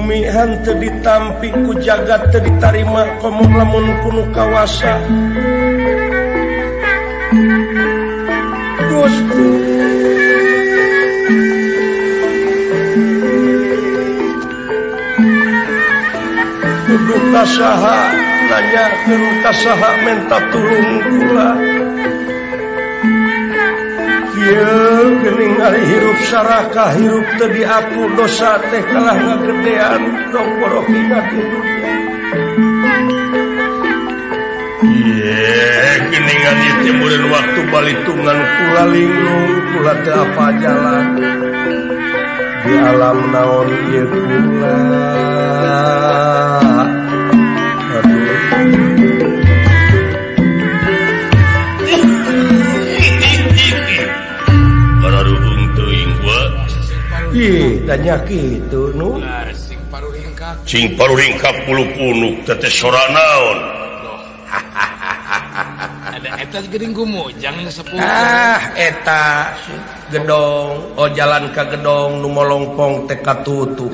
bumi henteu ditampi ku jagat teu ditarima komo lamun ku nu kawasa. Gusti kudu kasaha nanyakeun kasaha menta tulung kula. Kieu geuning ari hirup sarakah hirup teu diaku dosa teh kalah ngagedean tong borokingat di dunya. Ye geuningan ieu teh meureun waktu balitungan kula linglung kula teu apa jalan di alam naon ieu kula. Aduh. Ih, tanya kitu nu. Cing paruringkak bulu punuk teh sora naon. Ada eta geuning gumujang sepuh. Ah, eta gedong, oh jalan ka gedong nu molongpong teh katutup.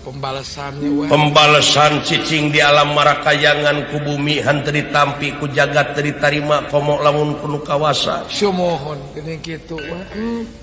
Pembalasannya we. Pembalasan cicing di alam marakayangan ku bumi henteu ditampi ku jagat teu ditarima komo lamun ku nu kawasa. Sumohon geuning kitu we.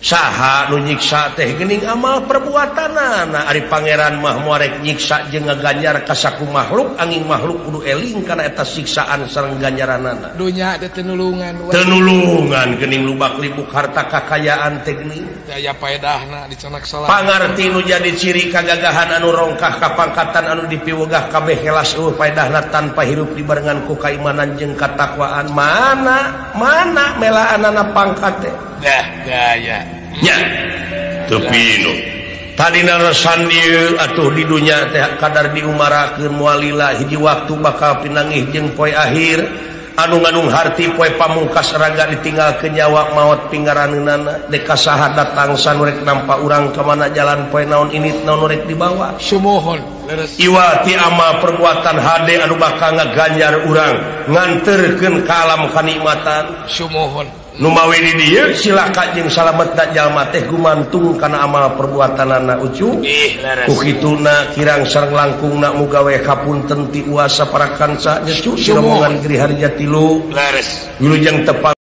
Saha nu nyiksa teh geuning amal perbuatanana. Ari pangeran mah moal rek nyiksa jeung ngaganjar ka saku makhluk, angin makhluk kudu eling kana eta siksaan sareng ganjaranana. Dunya teh tenulungan we. Tenulungan geuning lubak libuk harta kakayaan teh geuning. Daya paedahna dicanak salah. Pangarti nu jadi ciri kagagahan anu rongkah kapangkatan anu dipiwegah kabeh kelas eueuh paedahna tanpa hirup dibarengan ku kaimanan jeung katakwaan. Mana mana melaanana pangkat teh. Dah gaya nya teu pinu. Tadina resan ieu atuh di dunya teh kadar diumarakeun moal lila hiji waktu bakal pinangih jeung poe akhir anu nganung harti poe pamungkas raga ditinggalkeun nyawa maot pinggaraneunana deka saha datang sanurek nampa urang ka mana jalan poe naon init naon rek dibawa. Sumuhun leres. Iwati amal perbuatan hade anu bakal ngaganjar urang nganterkeun ka alam kanikmatan. Sumuhun numawi di dieu silaka jeung salametna jalma teh gumantung kana amal perbuatanana ucu. Ku kituna kirang sareng langkungna mugawe kapunten ti uasa para kanca nyecu rombongan Giri Harja 3 leres wilujeng tepang.